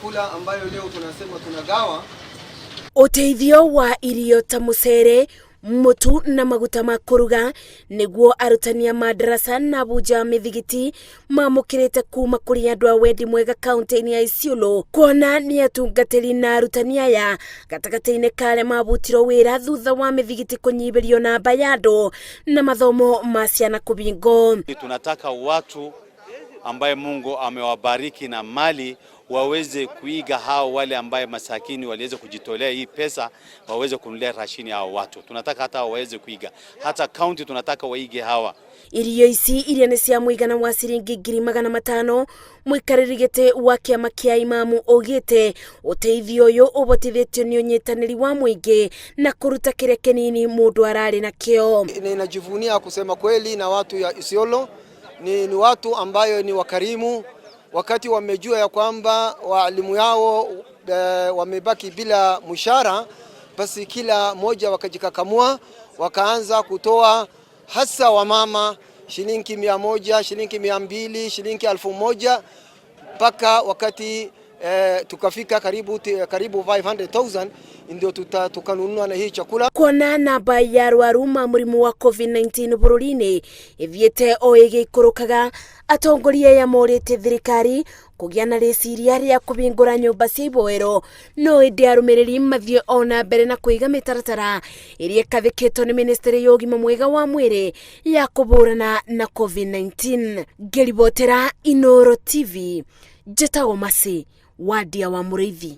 Chakula ambayo leo tunasema tunagawa. Ũteithio wa irio ta mũcere, mũtu na maguta ma kũruga nĩguo arutani a madarasa na bunja a mĩthigiti mamũkĩrĩte kuma kũrĩ andũ a wendi mwega kaunti-inĩ ya Isiolo, kuona nĩ atungatĩri na arutani aya gatagatĩ-inĩ ka arĩa mabutirwo wĩra thutha wa mĩthigiti kũnyihĩrio namba ya andũ na mathomo ma ciana kũbingwo. Tunataka watu ambaye Mungu amewabariki na mali waweze kuiga hao wale ambaye masakini waliweza kujitolea hii pesa waweze kununulia rashini hao watu. Tunataka hata waweze kuiga, hata county tunataka waige hawa. Irio ici iria nĩ cia mũigana wa ciringi 500,000, mũikarĩri gĩtĩ wa kĩama kĩa imamu augĩte ũteithio ũyũ ũbotithĩtio nĩ ũnyitanĩri wa mũingĩ na kũruta kĩrĩa kĩnini mũndũ ararĩ nakĩo. Ninajivunia kusema kweli na watu ya Isiolo ni watu ambayo ni wakarimu. Wakati wamejua ya kwamba walimu yao wamebaki bila mshahara, basi kila moja wakajikakamua, wakaanza kutoa, hasa wamama, shilingi 100, shilingi 200, shilingi 1000 mpaka wakati tukafika karibu 500,000 ndio tukanunua na hii chakula. Kuona namba ya arwaru ma mũrimũ wa COVID-19 bũrũri-inĩ ĩthiĩte o ĩgĩikũrũkaga, atongoria aya morĩtie thirikari kũgĩa na rĩciria rĩa kũhingũra nyũmba cia iboero, no ĩndĩ arũmĩrĩri mathiĩ o na mbere na kũiga mĩtaratara ĩrĩa ĩkathĩkĩtwo nĩ ministry ya ũgima mwega wa mwĩrĩ ya kũhũrana na COVID-19. Ngĩribotera Inooro TV, njĩtagwo Mercy Wadia wa Mũrĩithi.